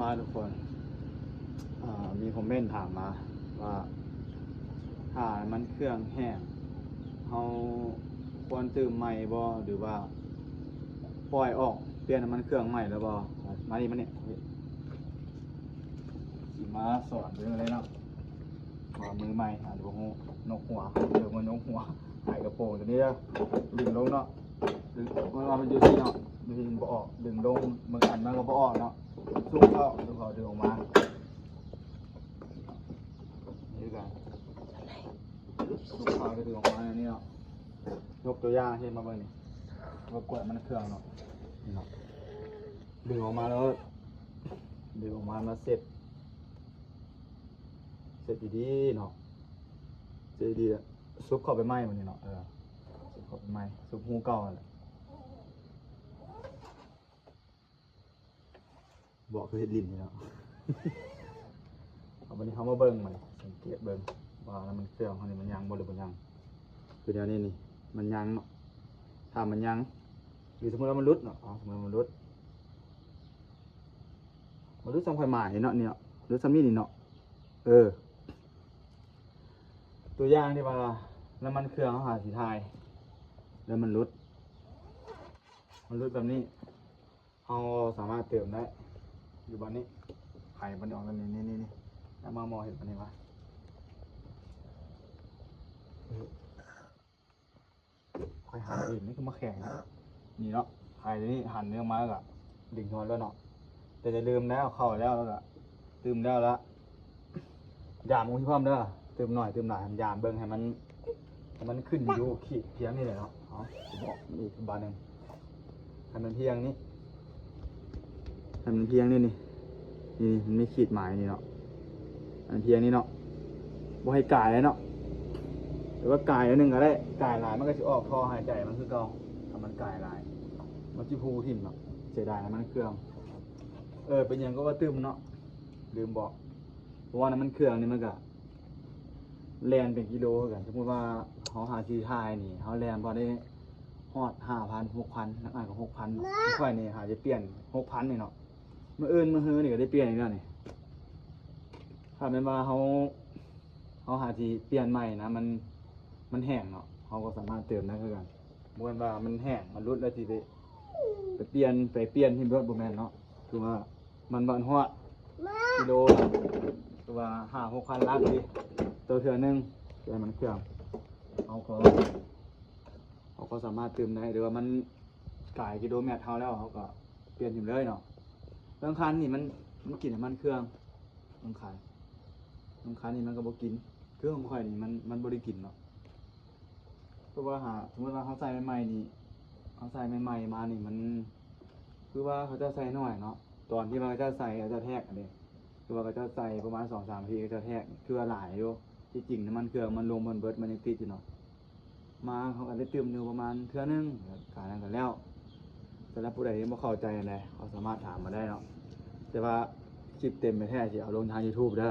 ມາທຸກຄົນ ອ່າ ມີຄອມເມັນຖາມມາວ່າ ຖ້ານ້ຳມັນເຄື່ອງແຫ້ງ ເຮົາຄວນຕື່ມໃໝ່ບໍ່ ຫຼືວ່າປ່ອຍອອກ ປ່ຽນນ້ຳມັນເຄື່ອງໃໝ່ແລ້ວບໍ່? ມານີ້ ມານີ້ ຊິມາສອນເບິ່ງເລີຍເນາະ ວ່າມືໃໝ່ອາດຈະບໍ່ຮູ້ ນົກຫົວ ເອີ້ນວ່ານົກຫົວ ໄຂກະໂປງຕົວນີ້ເດີ ດຶງລົງເນາະ ດຶງ ເພາະວ່າມັນຢູ່ທີ່ເນາະ ດຶງບໍ່ອອກ ດຶງລົງ ບາງອັນມັນກໍບໍ່ອອກເນາະ ຊຸກເຂົ້າ ຊຸກເຂົ້າ ດຶງອອກມາ ນີ້ຄືກັນ ຊຸກເຂົ້າ ດຶງອອກມາແນວນີ້ເນາະ ຍົກຕົວຢ່າງເຮັດມາເບິ່ງນີ້ ວ່າກວດນ້ຳມັນເຄື່ອງເນາະ ນີ້ເນາະ ດຶງອອກມາແລ້ວ ດຶງອອກມາ ມາເຊັດ ເຊັດດີໆເນາະ ເຊັດດີໆ ຊຸບເຂົ້າໄປໃໝ່ ບາດນີ້ເນາະ ເອີ ຊຸບເຂົ້າໄປໃໝ່ ຊຸບຮູເກົ່າຫັ້ນແຫຼະ ບອກຄືເຮັດຫຼິ້ນນີ້ເນາະ ເອົາ ບາດນີ້ເຮົາມາເບິ່ງ ບາດນີ້ສັງເກດເບິ່ງວ່ານ້ຳມັນເຄື່ອງເຮົານີ້ມັນຍັງບໍ່ ຫຼືບໍ່ຍັງ ຄືແນວນີ້ນີ້ ມັນຍັງເນາະ ຖ້າມັນຍັງ ຫຼືສົມມຸດວ່າມັນຫຼຸດເນາະ ເອົາ ສົມມຸດວ່າມັນຫຼຸດ ມັນຫຼຸດສ່ຳຂ້ອຍໝາຍເນາະ ນີ້ເນາະ ຫຼຸດສ່ຳນີ້ນີ້ເນາະ ເອີ ຕົວຢ່າງທີ່ວ່ານ້ຳມັນເຄື່ອງເຮົາຫາຊິຖ່າຍ ແລ້ວມັນຫຼຸດ ມັນຫຼຸດແບບນີ້ ເຮົາສາມາດເຕີມໄດ້ ຢູ່ບ່ອນນີ້ ໄຂມັນອອກ ນີ້ໆໆ ແລ້ວມາໝໍເຮັດອັນນີ້ວະ ເອີ ຂ້ອຍຫາເອງ ນີ້ຄືໝາກແຂງ ນີ້ເນາະ ໄຂນີ້ ຫັນນີ້ອອກມາ ແລ້ວກໍດຶງຮອດແລ້ວເນາະ ແຕ່ຢ່າລືມແລ້ວ ເຂົ້າແລ້ວ ແລ້ວກໍຕື່ມແລ້ວລະ ຢາມບໍ່ມີຄວາມເດີ ຕື່ມໜ້ອຍຕື່ມຫຼາຍ ຢາມເບິ່ງໃຫ້ມັນ ໃຫ້ມັນຂຶ້ນຢູ່ຂີດພຽງນີ້ແຫຼະເນາະ ເອົາ ຊິບອກມັນອີກບາດໜຶ່ງ ໃຫ້ມັນພຽງນີ້ ໃຫ້ມັນພຽງນີ້ ນີ້ ນີ້ ມັນມີຂີດໝາຍນີ້ເນາະ ໃຫ້ມັນພຽງນີ້ເນາະ ບໍ່ໃຫ້ກາຍເນາະ ຫຼືວ່າກາຍໜ້ອຍໜຶ່ງກໍໄດ້ ກາຍຫຼາຍມັນກໍຊິອອກທໍ່ຫາຍໃຈມັນຄືເກົ່າ ຖ້າມັນກາຍຫຼາຍ ມັນຊິພູຖິ້ມເນາະ ເສຍດາຍນ້ຳມັນເຄື່ອງ ເອີ ເປັນຫຍັງກໍວ່າຕື່ມເນາະ ລືມບອກ ເພາະວ່ານ້ຳມັນເຄື່ອງນີ້ມັນກະແລ່ນເປັນກິໂລຄືກັນ ສົມມຸດວ່າເຮົາຫາຊິຖ່າຍນີ້ ເຮົາແລ່ນບໍ່ໄດ້ຮອດຫ້າພັນ ຫົກພັນ ນັກອາດກໍຫົກພັນເນາະ ຂ້ອຍນີ້ຫາຈະປ່ຽນຫົກພັນນີ້ເນາະ ມື້ອື່ນມື້ຮືນີ້ກໍໄດ້ປ່ຽນອີກແລ້ວນີ້ ຖ້າແມ່ນວ່າເຮົາ ເຮົາຫາຊິປ່ຽນໃໝ່ນະ ມັນ ມັນແຫ້ງເນາະ ເຮົາກໍສາມາດເຕີມໄດ້ຄືກັນ ບໍ່ແມ່ນວ່າມັນແຫ້ງ ມັນຫຼຸດແລ້ວຊິໄປ ໄປປ່ຽນ ໄປປ່ຽນຖິ້ມໂລດ ບໍ່ແມ່ນເນາະ ຄືວ່າ ມັນບໍ່ຮອດກິໂລ ຄືວ່າຫ້າຫົກພັນລັກນີ້ ຕໍ່ເທື່ອໜຶ່ງ ແຕ່ມັນເຄື່ອງ ເຮົາກໍ ເຮົາກໍສາມາດຕື່ມໄດ້ ຫຼືວ່າມັນກາຍກິໂລແມັດເຮົາແລ້ວ ເຮົາກໍປ່ຽນຖິ້ມເລີຍເນາະ ບາງຄັນນີ້ມັນ ມັນກິນນ້ຳມັນເຄື່ອງ ບາງຄັນ ບາງຄັນນີ້ມັນກໍບໍ່ກິນ ຄືຂອງຂ້ອຍນີ້ມັນ ມັນບໍ່ໄດ້ກິນເນາະ ເພາະວ່າຫາ ສົມມຸດວ່າເຮົາໃສ່ໃໝ່ໆນີ້ ເຮົາໃສ່ໃໝ່ໆມານີ້ ມັນ ຄືວ່າເຂົາເຈົ້າໃສ່ໜ້ອຍເນາະ ຕອນທີ່ວ່າເຂົາເຈົ້າໃສ່ ເຂົາເຈົ້າແທກຫັ້ນເດ້ ຄືວ່າເຂົາເຈົ້າໃສ່ປະມານສອງສາມນາທີ ເຂົາເຈົ້າແທກ ຄືວ່າຫຼາຍຢູ່ ທີ່ຈິງນ້ຳມັນເຄື່ອງມັນລົງ ມັນເບິດ ມັນຍັງຕິດຢູ່ເນາະ ມາເຮົາກໍໄດ້ຕື່ມຢູ່ປະມານເທື່ອໜຶ່ງ ກາຍນັ້ນກໍແລ້ວ ສຳລັບຜູ້ໃດທີ່ບໍ່ເຂົ້າໃຈອັນໃດ ກໍສາມາດຖາມມາໄດ້ເນາະ ແຕ່ວ່າຄລິບເຕັມແທ້ໆ ຊິເອົາລົງທາງ YouTube ເດີ.